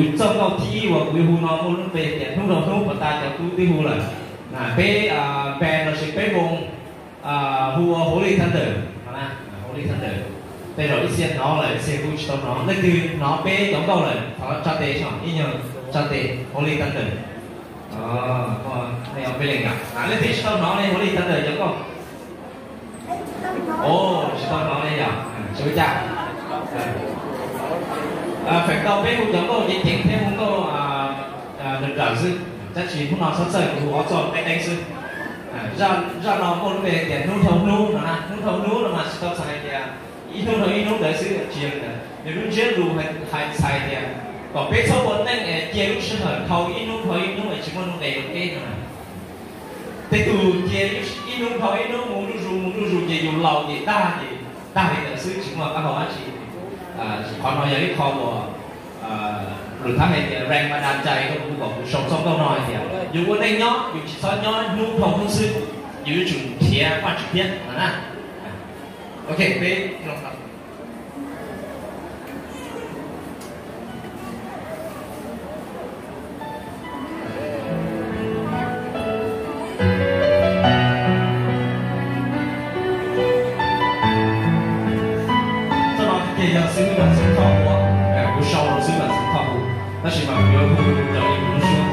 Tus txoj nkauj thib ib uas kuv yuav hu no muaj lub npe tias hnub rau hnub, puas tas cov tub twb hu lawm? Peb band los sis peb moo hu ua Holy Thunder no na, Holy Thunder. Tej zaum ib txhia hnov lawm, ib txhia kuj tsis tau hnov. Leej twg hnov peb cov nkauj lawm thov tsa tes, ib nyuag tsa tes, Holy Thunder. Peb leeg nkaus. Leej twg tsis tau hnov li Holy Thunder cov nkauj? Tsis tau hnov li yog, tsis ua cas. Feem ntau peb hu cov nkauj ceev ceev thiab hu nkauj nws raws xwb, tab sis hnub no txhob txawj, kuv hu ob txoj qeeb qeeb xwb. Zaj no muaj lub npe tias hnub dhau hnub no na, hnub dhau hnub no mas tsis tau txhais hais tias ib hnub dhau ib hnub ntawd xwb, tsis yog li ntawd. Nws lub ntsiab lus hais txhais tias kom peb txhob ua neej es cia lub sij hawm dhau ib hnub dhau ib hnub es tsis muaj nuj nqes rau peb no. Tej tug cia ib hnub dhau ib hnub mus zuj zus mus zuj zus ces yus laus ces tag ces tag li ntawd xwb, tsis muaj qab hau dab tsi. Qhov no yog ib qho uas lus thab hais tias rang ma da cai rau kuv kom kuv sau txoj nkauj no hais tias yus ua neej nyob yus tsis txhob nyob hnub dhau hnub xwb, yus yuav tsum nrhiav Vajtswv thiab no na. Ok, peb mloog tau. Txoj no ces yog xib hwb Vam Xeeb Thoj hu, kuv sau rau xib hwb Vam Xeeb Thoj hu, tab sis mas kuv yuav hu raws li kuv lub suab.